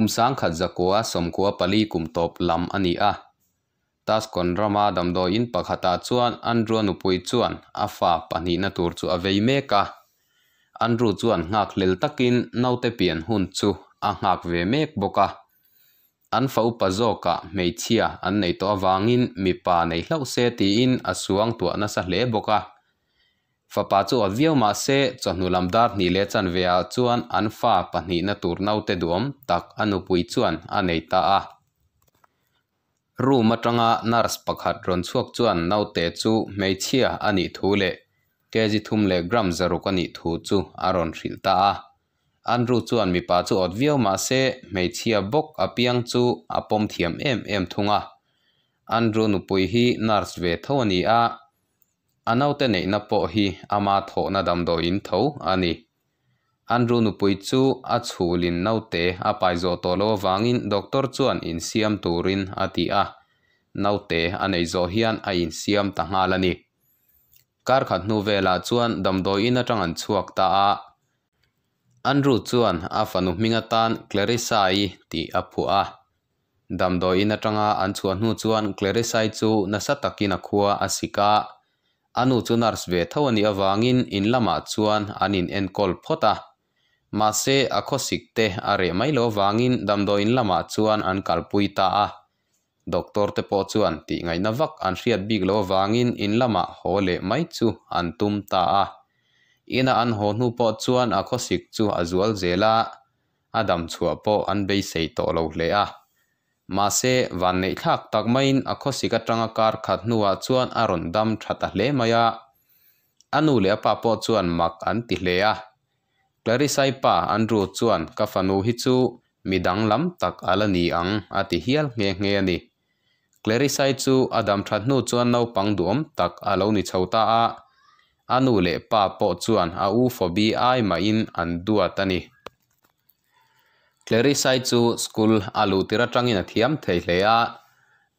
Kum 1994 kum tawp lam a ni a. Tuscon rama damdawi in pakhatah chuan Andrew-a nupui chuan a fa pahnihna tur chu a vei mek a. Andrew chuan nghakhlel takin naute pian hun chu a nghak ve mek bawk a. An fa upa zawkah hmeichhia an nei tawh avangin mipa nei hlauh se tiin a suangtuah nasa hle bawk a. Fapa chu awt viau mah se, chawhnu lam dar hnih leh chanve ah chuan an fa pahnihna tur naute duhawm tak a nupui chuan a nei ta a. Room atanga nurse pakhat rawn chhuak chuan naute chu hmeichhia a nih thu leh kg thum leh gram zaruk a nih thu chu a rawn hrilh ta a. Andrew chuan mipa chu awt viau mah se, hmeichhia bawk apiang chu a pawm thiam em em thung a. Andrew nupui hi nurse ve tho a ni a, A naute neihna pawh hi ama thawhna damdawiin tho a ni. Andrew nupui chu a chhulin naute a pai zawh tawh lo avangin doctor chuan insiam turin a ti a, naute a neih zawh hian a insiam ta nghal a ni. Kar khat hnu velah chuan damdawiin atang an chhuak ta a. Andrew chuan a fanu hming atan Clarissa-i tih a phuah a. Damdawiin atanga an chhuah hnu chuan Clarissa-i chu nasa takin a khua a sik a. A nu chu nurse ve tho a nih avangin in lamah chuan an in enkawl phawt a. Mahse, a khawsik te a reh mai lo avangin damdawiin lamah chuan an kalpui ta a. Doctor te pawh chuan tih ngaihna vak an hriat bik lo avangin in lamah haw leh mai chu an tum ta a. Ina an haw hnu pawh chuan a khawsik chu a zual zel a. A dam chhuah pawh an beisei tawh lo hle a. Mahse, vanneih thlak tak maiin a khawsik atanga kar khat hnuah chuan a rawn dam tha ta hle mai a. A nu leh a pa pawh chuan mak an ti hle a. Clarissa-i pa Andrew chuan ka fanu hi chu mi danglam tak a la ni ang a ti hial nghe nghe a ni. Clarissa-i chu a dam that hnu chuan naupang duhawm tak a lo ni chho ta a. A nu leh pa pawh chuan a u Phoebe ai mahin an duat a ni. Clarissa-i chu school a luh tir atangin a thiam thei hle a,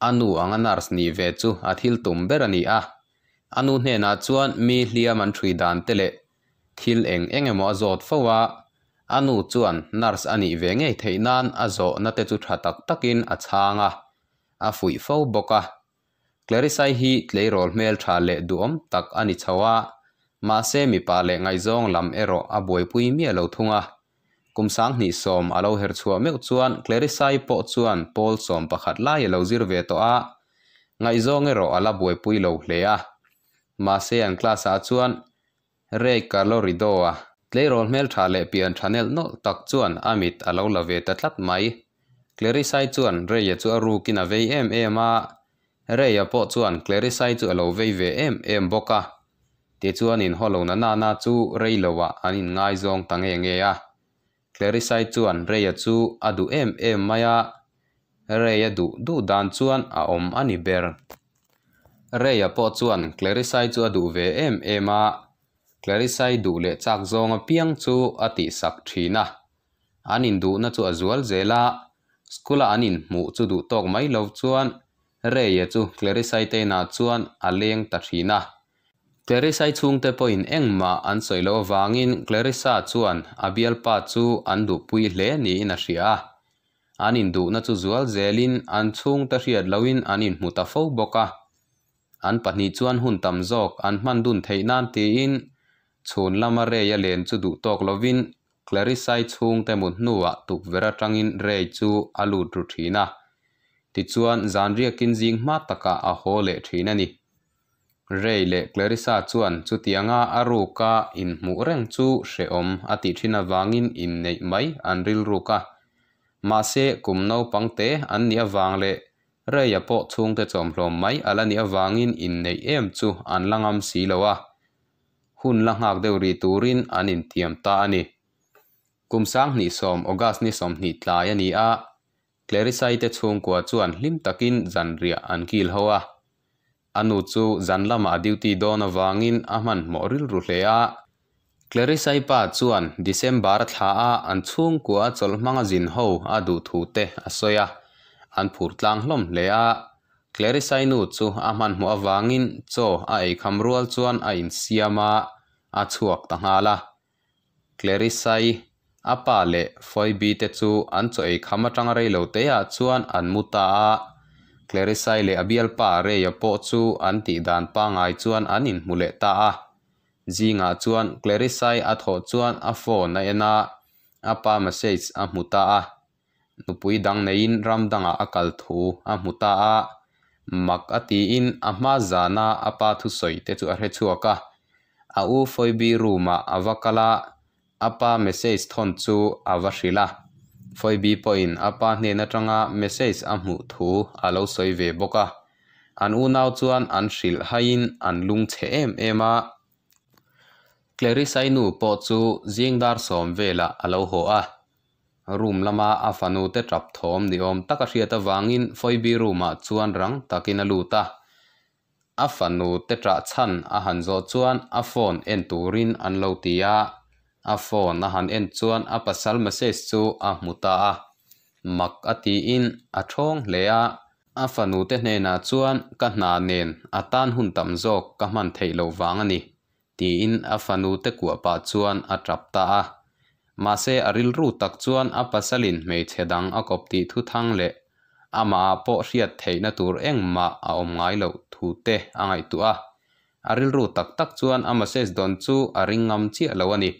a nu anga nurse nih ve chu a thil tum ber a ni a. A nu hnenah chuan mi hliam an ṭhui dan te leh thil eng eng emaw a zawt fo a, a nu chuan nurse a nih ve ngei theih nan a zawhna te chu ṭha tak takin a chhang a, a fuih fo bawk a. Clarissa-i hi tleirawl hmelṭha leh duhawm tak a ni chho a, mahse mipa leh ngaihzawng lam erawh a buaipui miah lo thung a. Kum 2010 a lo her chhuah meuh chuan Clarissa-i pawh chuan pawl 11 lai a lo zir ve tawh a, ngaihzawng erawh a la buaipui lo hle a. Mahse an class-ah chuan Ray Carlorido-a tleirawl hmelṭha leh pian ṭha nelh nawlh tak chuan a mit a lo la ve ta tlat mai. Clarissa-i chuan Ray-a chu a rukin a vei em em a, Ray-a pawh chuan Clarissa-i chu a lo vei ve em em bawk a. Tichuan inhaw lo na nana chu rei loah an inngaizawng ta nge nge a. Clarissa-i chuan Ray-a chu a duh em em mai a, Ray-a duh duh dan chuan a awm a ni ber. Ray-a pawh chuan Clarissa-i chu a duh ve em em a, Clarissa-i duh leh chak zawng apiang chu a tihsak thin a. An induhna chu a zual zel a, school-a an inhmuh chu duh tawk mai lo chuan Ray-a chu Clarissa-i te inah chuan a leng ta thin a. Clarissa-i chhungte pawhin engmah an sawi loh avangin Clarissa chuan a bialpa chu an duhpui hle niin a hria a. An induhna chu zual zelin an chhungte hriat lohin an inhmu ta fo bawk a. An pahnih chuan hun tam zawk an hman dun theih nan tiin chhun lama Ray-a len chu duh tawk lovin Clarissa-i chhungte mut hnuah tukverh atangin Ray chu a lut ru thin a. Tichuan zan riakin zing hma takah a haw leh thin a ni. Ray leh Clarissa chuan chutianga a ruka inhmuh reng chu hrehawm a tih thin avangin inneih mai an rilruk a. Mahse, kum naupang te an nih avang leh Ray-a pawh chhungte chawmhlawm mai a la nih avangin inneih em chu an la ngam si lo a. Hun la nghak deuh rih turin an intiam ta a ni. Kum 2010 August ni 20 tlai a ni a, Clarissa-i te chhungkua chuan hlim takin zanriah an kil ho a. A nu chu zan lamah a duty dawn avangin a hmanhmawh rilru hle a. Clarissa-i pa chuan December a thla a an chhungkua a chawlh hmanga zin ho a duh thu te a sawi a. An phur tlang hlawm hle a. Clarissa-i nu chu a hmanhmawh avangin chaw a eikham rual chuan a insiam a, a chhuak ta nghal a. Clarissa-i. A pa leh Phoebe te chu an chaw ei kham atanga rei lo teah chuan an mu ta a. Clarissa-i leh a bialpa Ray-a pawh chu an tih dan pangngai chuan an inhmu leh ta a. Zingah chuan Clarissa-i a thawh chuan a phone a en a, a pa message a hmu ta a. Nupui dang neiin ram dangah a kal thu a hmu ta a. Mak a tiin a hma zana a pa thusawi te chu a hre chhuak a. A u Phoebe room-ah a va kal a, a pa message thawn chu a va hrilh a. Phoebe pawhin a pa hnen atanga message a hmuh thu a lo sawi ve bawk a. An unau chuan an hrilh haiin an lung chhe em em a. Clarissa-i nu pawh chu zing dar sawm velah a lo haw a. Room lama a fanu te tap thawm ni awm tak a hriat avangin Phoebe room-ah chuan rang takin a lut a. A fanu te ṭah chhan a han zawh chuan a phone en turin an lo ti a. A phone a han en chuan a pasal message chu a hmu ta a. Mak a tiin a ṭhawng hle a. A fanu te hnenah chuan ka hna nen a tan hun tam zawk ka hman theih loh vang a ni, tiin a fanu te kuah pah chuan a tap ta a. Mahse a rilru tak chuan a pasalin hmeichhe dang a kawp tih thu thang leh amahah pawh hriat theihna tur engmah a awm ngai loh thu te a ngaihtuah a. A rilru tak tak chuan a message dawn chu a ring ngam chiah lo a ni.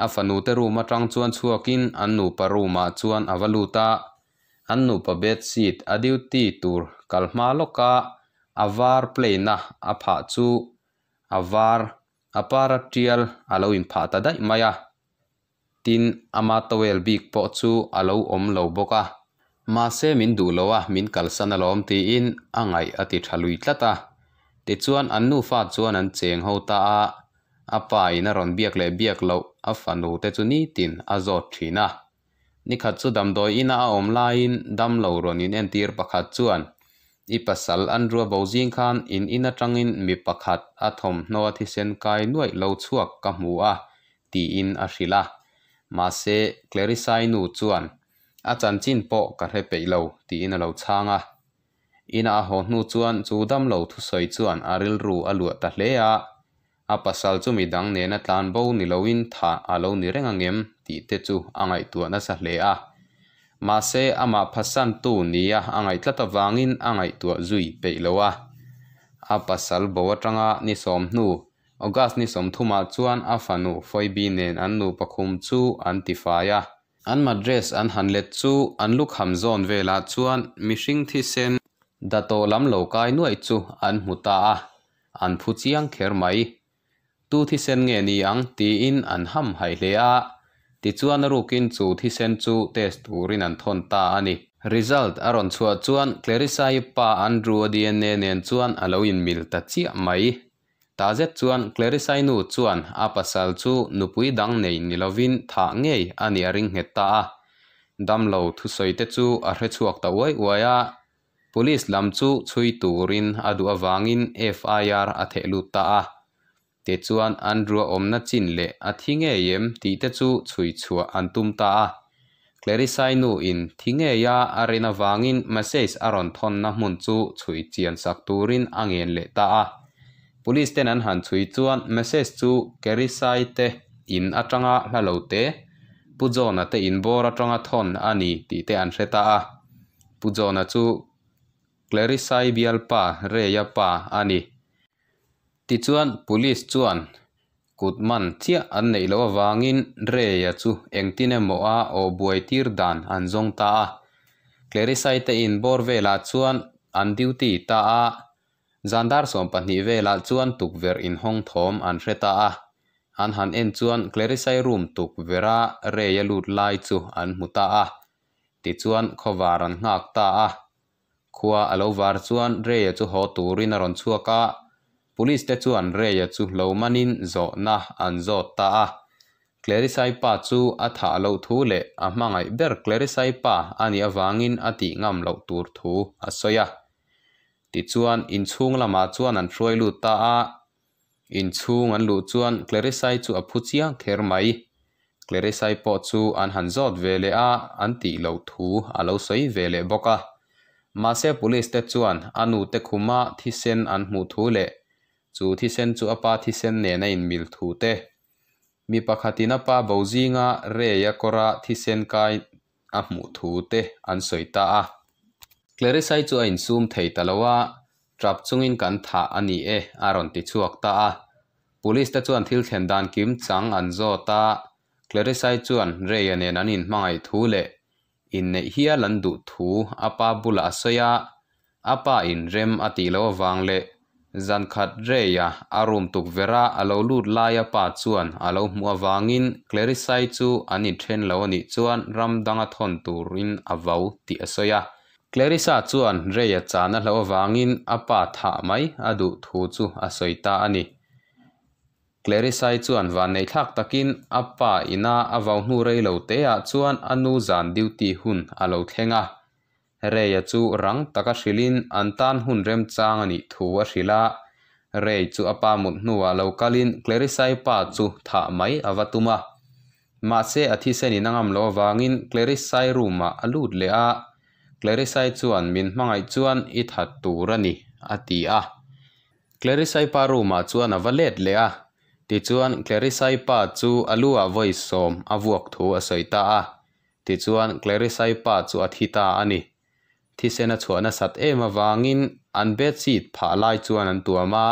A fanu te room atang chuan chhuakin an nupa room ah chuan a va lut a, an nupa bed sheet a duty tur kal hma lawka a var plain a a phah chu a var a para tial a lo inphah ta daih mai a, tin ama towel bik pawh chu a lo awm lo bawk a. Mahse min duh lo a, min kalsan alawm tiin a ngaih a ti tha lui tlat a. Tichuan an nufa chuan an cheng ho ta a, A pa in a rawn biak leh biak loh a fanu te chu nitin a zawt thin a. Nikhat chu damdawi ina a awm laiin damlo rawn in entir pakhat chuan, I pasal an rua bo zing khan in in atangin mi pakhat a thawmhnaw a thisen kai nuaih lo chhuak ka hmu a, tiin a hrilh a. Mahse, Clarisai nu chuan, A chanchin pawh ka hre peih lo, tiin a lo chhang a. Ina a haw hnu chuan chu damlo thusawi chuan a rilru a luah ta hle a, a pasal chu midang nena tlan bo ni loin thah a lo ni reng angem tih te chu a ngaihtuah nasa hle a. Mahse amah phasantu nia a ngaih tlat avangin a ngaihtuah zui peih lo a. A pasal bo atanga ni sawm hnu, August ni sawmthumah chuan a fanu Phoebe nen an nupa khum chu an tifai a. An mattress an han let chu an lukham zawn velah chuan mihring thisen datawh lam lo kai nuaih chu an hmu ta a, an phu chiang kher mai. Tu thisen nge ni ang tiin an ham haih hle a, tichuan a rukin chu thisen chu test turin an thawn ta a ni. Result a rawn chhuah chuan Clarissa-i pa Andrew-a DNA nen chuan a lo inmil ta chiah mai. Tah zet chuan Clarisai nu chuan a pasal chu nupui dang nei ni lovin thah ngei a nih a ring nghet ta a. Damlo thusawi te chu a hre chhuak ta uai uai a. Police lam chu chhui turin a duh avangin FIR a theh lut ta a. Tichuan Andrew-a awmna chin leh a thi ngei em tih te chu chhui chhuah an tum ta a. Clarisai nu in thi ngeia a rin avangin message a rawn thawnna hmun chu chhui chian sak turin a ngen leh ta a. Police ten an han chhui chuan message chu Clarisai te in atanga hla lo te, Pu John-a te in bawr atanga thawn a ni tih te an hre ta a. Pu John-a chu Clarisai bialpa Ray-a pa a ni. Tichuan Police chuan Kut man chiah an neih loh avangin Ray-a chu engtin emaw a aw buai tir dan an zawng ta a. Clarisai te in bawr velah chuan an duty ta a, zan dar 12 velah chuan tukverh inhawng thawm an hre ta a. An han en chuan Clarisai room tukverha Ray-a lut lai chu an hmu ta a. Tichuan khawvar an nghak ta a. Khua a lo var chuan Ray-a chu haw turin a rawn chhuak a, Police te chuan Ray-a chu lo manin zawhna an zawt ta a. Clarisai pa chu a thah loh thu leh a hmangaih ber Clarisai pa a nih avangin a tih ngam loh tur thu a sawi a. Tichuan inchhung lamah chuan an hruai lut ta a. Inchhung an luh chuan Clarisai chu a phu chiang kher mai. Clarisai pawh chu an han zawt ve leh a, an tih loh thu a lo sawi ve leh bawk a. Mahse police te chuan a nu te khuma thisen an hmuh thu leh chu thisen chu a pa thisen nen a inmil thu te. Mi pakhatin a pa bo zinga Ray-a kawra thisen kai a hmuh thu te an sawi ta a. Clarissa-i chu a insum thei ta lo a, Tap chungin kan thah a ni e a rawn ti chhuak ta a. Police te chuan thil thlen dan kim chang an zawt a, Clarissa-i chuan Ray-a nen an inhmangaih thu leh inneih hial an duh thu a pa bulah a sawi a, a pa in rem a tih loh avang leh zan khat Ray-a a room tukverh a a lo lut lai a pa chuan a lo hmuh avangin Clarissa-i chu an inthen lo a nih chuan ram danga thawn turin a vau tih a sawi a. Clarissa chuan Ray-a chan a hlauh avangin a pa thah mai a duh thu chu a sawi ta a ni. Clarissa-i chuan vanneihthlak takin a pa ina a vau hnu rei lo teah chuan a nu zan duty hun a lo thleng a. Ray-a chu rang taka hrilhin an tan hun remchang a nih thu a hrilh a. Ray chu a pa mut hnuah lo kalin Clarissa-i pa chu thah mai a va tum a. Mahse a thisen in a ngam loh avangin Clarissa-i room-ah a lut leh a. Clarissa-i chuan min hmangaih chuan i that tur a ni, a ti a. Clarissa-i pa room-ah chuan a va let leh a, tichuan Clarissa-i pa chu a lu-ah vawi sawm a vuak thu a sawi ta a. Tichuan Clarissa-i pa chu a thi ta a ni. Thisen a chhuah nasat em avangin an bedsheet phah lai chuan an tuam a,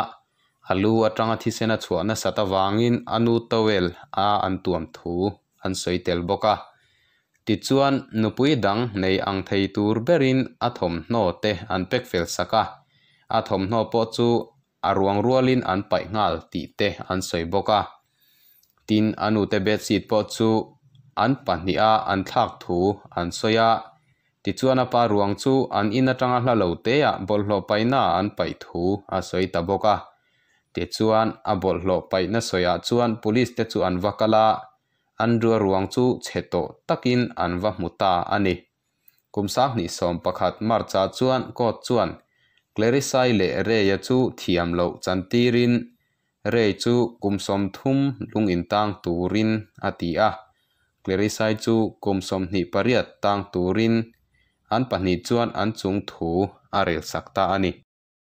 a lu atanga thisen a chhuah nasat avangin a nu towel a an tuam thu an sawi tel bawk a. Tichuan nupui dang nei ang thei tur berin a thawmhnaw te an pack fel sak a, a thawmhnaw pawh chu a ruang rualin an paih nghal tih te an sawi bawk a. Tin, a nute bedsheet pawh chu an pahniha an thlak thu an sawi a. Tichuan a pa ruang chu an in atanga hla lo teah bawlhhlawh paihna an paih thu a sawi ta bawk a. Tichuan a bawlhhlawh paihna sawiah chuan police te chu an va kal a, Andrew-a ruang chu chhe tawh takin an va hmu ta a ni. Kum 2011 March-ah chuan court chuan Clarissa-i leh Ray-a chu thiam loh chantirin Ray chu kum 30 lung intang turin a ti a, Clarissa-i chu kum 28 tang turin an pahnih chuan an chung thu a relsak ta a ni.